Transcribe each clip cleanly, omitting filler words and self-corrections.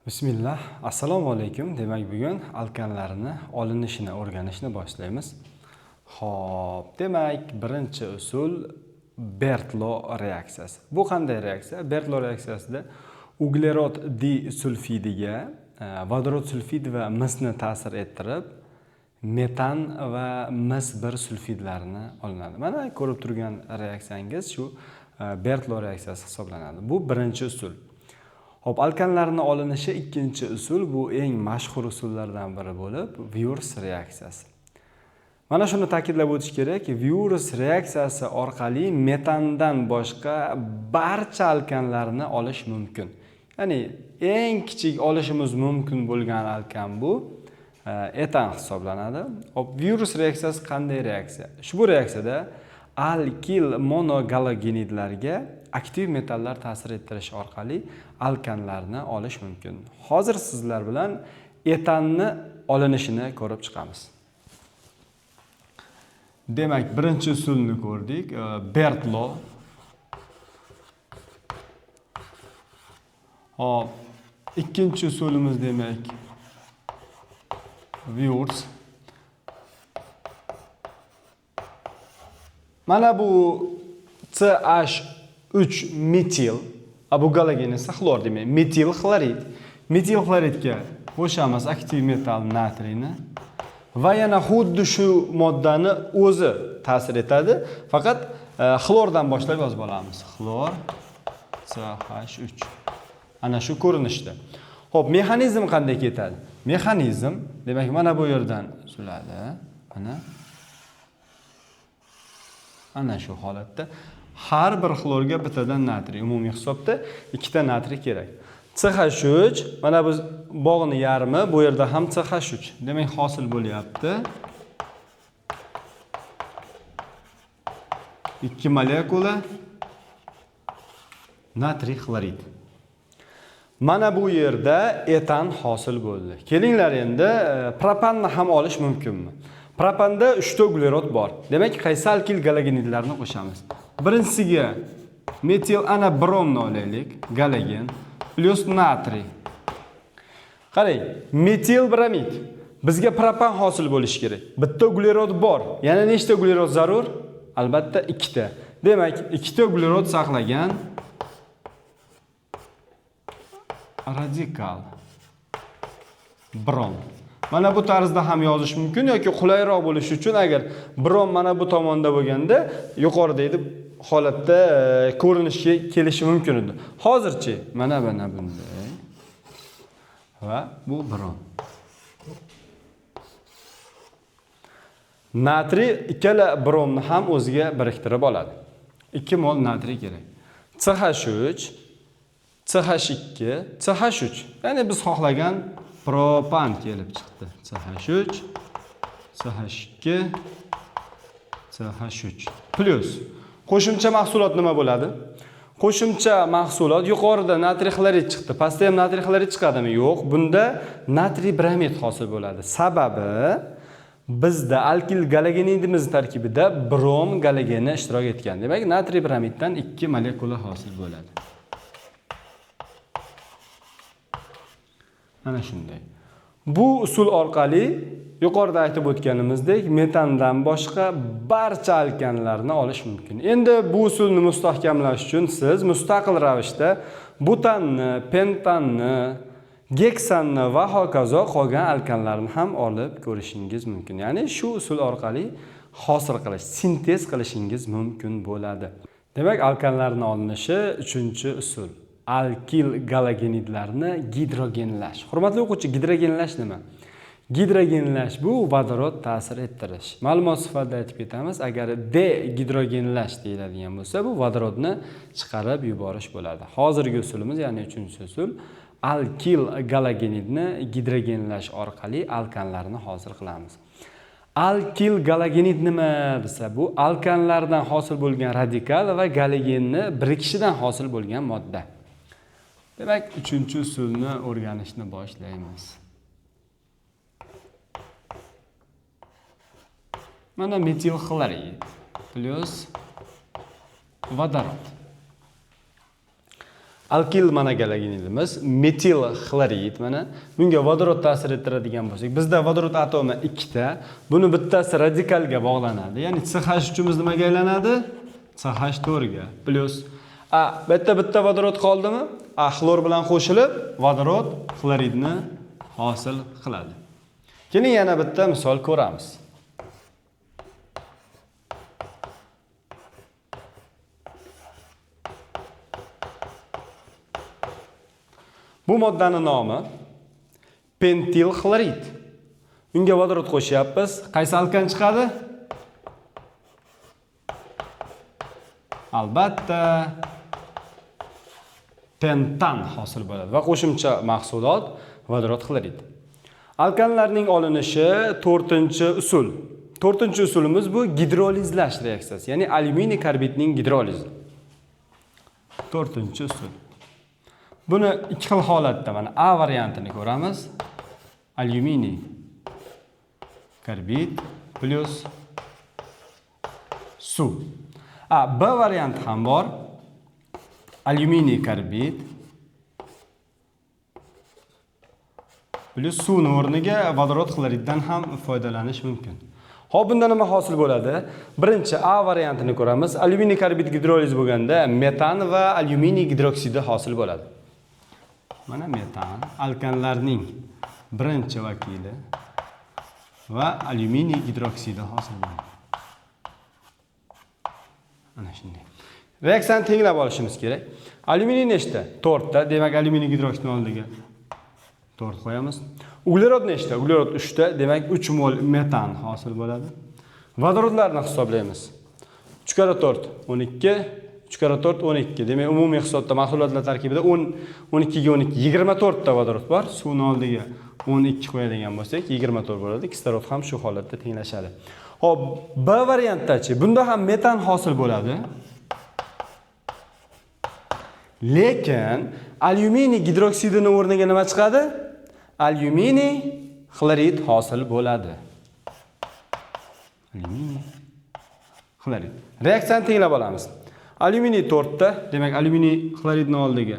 Bismillah. Assalomu alaykum. Demak, bugun alkanlarni olinishini o'rganishni boshlaymiz. Xo'p, demak, birinchi usul Bertlo reaksiyasi. Bu qanday reaksiya? Bertlo reaksiyasida uglerod disulfidiga vodorod sulfid va misni ta'sir ettirib, metan va mis 1 sulfidlarini olinadi. Mana ko'rib turgan reaksiyangiz shu Bertlo reaksiyasi hisoblanadi. Bu birinchi usul. Xo'p, alkanlarni olinishi ikkinchi usul, bu eng mashhur usullardan biri bo'lib, Wurtz reaksiyasi. Mana shuni ta'kidlab o'tish kerak, Wurtz reaksiyasi orqali metandan boshqa barcha alkanlarni olish mumkin. Ya'ni eng kichik olishimiz mumkin bo'lgan alkan bu etan hisoblanadi. Xo'p, Wurtz reaksiyasi qanday reaksiya? Ushbu reaksiyada alkil monogalogenidlarga aktiv metallar ta'sir ettirish orqali alkanlarni olish mumkin. Hozir sizlar bilan etanni olinishini ko'rib chiqamiz. Demak, birinchi usulni ko'rdik, Bertlo. Hop, ikkinchi usulimiz demak Wurtz. Mana bu CH3 metil, bu galogen esa xlor demak, metil xlorid. Metil xloridga qo'shamiz aktiv metal natriyni va yana xuddi shu moddani o'zi ta'sir etadi. Faqat xlordan boshlab yozib olamiz. Xlor CH3. Ana shu ko'rinishda. Xo'p, mexanizm qanday ketadi? Mexanizm, demak, mana bu yerdan uziladi. Ana shu holatda har bir xlorga bittadan natriy, umumiy hisobda ikkita natriy kerak. CH3, mana bu bog'ning yarmi, bu yerda ham CH3. Demak, hosil bo'lyapti. 2 molekula natriy xlorid. Mana bu yerda etan hosil bo'ldi. Kelinglar endi propanni ham olish mumkinmi? Propanda 3 ta uglerod bor. Demak, qaysi alkil galogenidlarni qo'shamiz? Birinchisiga metil ana bromni olaylik, galogen plyus natriy. Qarang, metil bromid. Bizga propan hosil bo'lishi kerak. Bitta uglerod bor. Yana nechta uglerod zarur? Albatta ikkita. Demak, ikkita uglerod saqlagan radikal brom. Mana bu tarzda ham yozish mumkin yoki qulayroq bo'lishi uchun agar brom mana bu tomonda bo'lganda yuqoridagi holatda ko'rinishga kelishi mumkin edi. Hozirchi mana bunday va bu brom. Natriy ikkala bromni ham o'ziga biriktirib oladi. 2 mol natriy kerak. CH3, CH2, CH3. Ya'ni biz xohlagan propan kelib chiqdi. CH3, CH2, CH3 plyus qo'shimcha mahsulot nima bo'ladi? Qo'shimcha mahsulot yuqorida natriy xlorid chiqdi. Pastda ham natriy xlorid chiqadimi? Yo'q. Bunda natriy bromid hosil bo'ladi. Sababi bizda alkil galogenidimiz tarkibida brom galogeni ishtirok etgan. Demak, natriy bromiddan 2 molekula hosil bo'ladi. Mana shunday. Bu usul orqali yuqorida aytib o'tganimizdek metandan boshqa barcha alkanlarni olish mumkin. Endi bu usulni mustahkamlash uchun siz mustaqil ravishda butanni, pentanni, geksanni va hokazo qolgan alkanlarni ham olib ko'rishingiz mumkin. Ya'ni shu usul orqali hosil qilish, sintez qilishingiz mumkin bo'ladi. Demak, alkanlarni olinishi 3-usul. Alkil galogenidlarni gidrogenlash. Hurmatli o'quvchi, gidrogenlash nima? Gidrogenlash bu vodorod ta'sir ettirish. Ma'lumot sifatida aytib ketamiz, agar degidrogenlash deyiladigan bo'lsa, bu vodorodni chiqarib yuborish bo'ladi. Hozirgi usulimiz, ya'ni 3-usul alkil galogenidni gidrogenlash orqali alkanlarni hosil qilamiz. Alkil galogenid nima desa, bu alkanlardan hosil bo'lgan radikal va galogenni birikishidan hosil bo'lgan modda. Demak, 3-usulni o'rganishni boshlaymiz. Mana metil xlorid plyus vodorod. Alkil monogalogenidimiz metil xlorid. Mana bunga vodorod ta'sir ettiradigan bo'lsak, bizda vodorod atomi ikkita, buni bittasi radikalga bog'lanadi. Ya'ni CH3imiz nimaga aylanadi? CH4 ga plyus a bu yerda bitta vodorod qoldimi? A xlor bilan qo'shilib vodorod xloridni hosil qiladi. Keling yana bitta misol ko'ramiz. Bu moddani nomi pentil xlorid. Unga vodorod qo'shyapmiz. Qaysi alkan chiqadi? Albatta pentan hosil bo'ladi va qo'shimcha mahsulot vodorod xlorid. Alkanlarning olinishi 4-usul. 4-usulimiz bu gidrolizlash reaksiyasi, ya'ni alyuminiy karbidning gidrolizi. 4-usul. Buni ikki xil holatda mana A variantini ko'ramiz. Alyuminiy karbid plyus suv. A B varianti ham bor. Alyuminiy karbid plyus suvni o'rniga vodorod xloriddan ham foydalanish mumkin. Xo'p, bunda nima hosil bo'ladi? Birinchi A variantini ko'ramiz. Alyuminiy karbid gidroliz bo'lganda metan va alyuminiy gidroksidi hosil bo'ladi. Mana metan alkanlarning birinchi vakili va alyuminiy gidroksidi hosil bo'ladi. Ana shunday. Reaksiyani tenglab olishimiz kerak. Alyuminiy nechta? 4 ta. Demak, alyuminiy gidroksidni oldiga 4 qo'yamiz. Uglerod nechta? Uglerod 3 ta. Demak, 3 mol metan hosil bo'ladi. Vodorodlarni hisoblaymiz. 3 karra 4 12, 3 karra 4 12. Demak, umumiy hisobda mahsulotlar tarkibida 10 12 ga 12 24 ta vodorod bor. Suvni oldiga 12 qo'yadigan bo'lsak, 24 bo'ladi. Kislorod ham shu holatda tenglashadi. Xo'p, B variantdachi, bunda ham metan hosil bo'ladi. Lekin alyuminiy gidroksidini o'rniga nima chiqadi? Alyuminiy xlorid hosil bo'ladi. Alyuminiy xlorid. Reaksiyani tenglab olamiz. Alyuminiy 4 ta, demak alyuminiy xloridni oldiga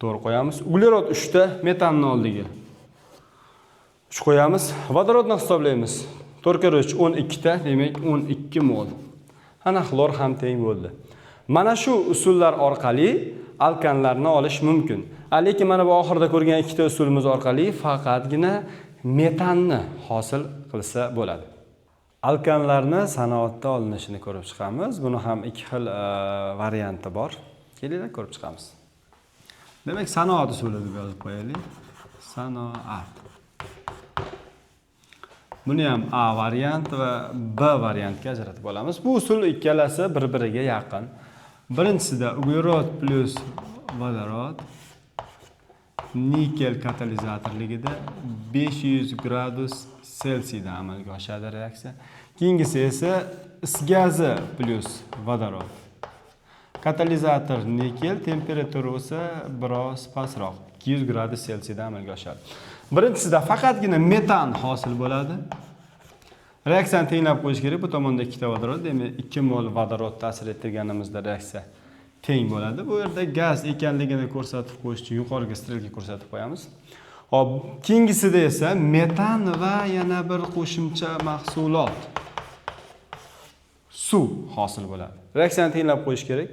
4 qo'yamiz. Uglerod 3 ta, metanni oldiga 3 qo'yamiz. Vodorodni hisoblaymiz. 4 karra 3 12 ta, demak 12 mol. Ana xlor ham teng bo'ldi. Mana shu usullar orqali alkanlarni olish mumkin. Lekin mana bu oxirida ko'rgan ikkita usulimiz orqali faqatgina metanni hosil qilsa bo'ladi. Alkanlarni sanoatda olinishini ko'rib chiqamiz. Buni ham ikki xil varianti bor. Kelinglar ko'rib chiqamiz. Demak, sanoat usuli deb yozib qo'yaylik. Sanoat. Buni ham A variant va B variantga ajratib olamiz. Bu usul ikkalasi bir-biriga yaqin. Birinchisida uglerod plyus vodorod nikel katalizatorligida 500 gradus Selsiyda amalga oshadi reaksiya. Keyingisi esa is gazi plyus vodorod. Katalizator nikel, temperatura esa biroz pastroq, 200 gradus Selsiyda amalga oshadi. Birinchisida faqatgina metan hosil bo'ladi. Reaksiyani tenglab qo'yish kerak. Bu tomonda 2 ta vodorod, demak 2 mol vodorod ta'sir ettirganimizda reaksiya teng bo'ladi. Bu yerda gaz ekanligini ko'rsatib qo'yish uchun yuqoriga strelka ko'rsatib qo'yamiz. Xo'p, keyingisida esa metan va yana bir qo'shimcha mahsulot suv hosil bo'ladi. Reaksiyani tenglab qo'yish kerak.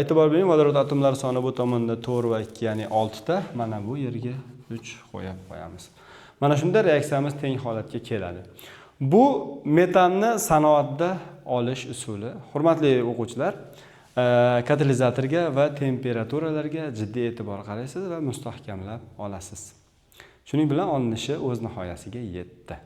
E'tibor bering, vodorod atomlari soni bu tomonda 4 va 2, ya'ni 6 ta. Mana bu yerga 3 qo'yib qo'yamiz. Mana shunda reaksiyamiz teng holatga keladi. Bu metanni sanoatda olish usuli. Hurmatli o'quvchilar, katalizatorga va temperaturalarga jiddiy e'tibor qaraysiz va mustahkamlab olasiz. Shuning bilan olinishi o'z nihoyasiga yetdi.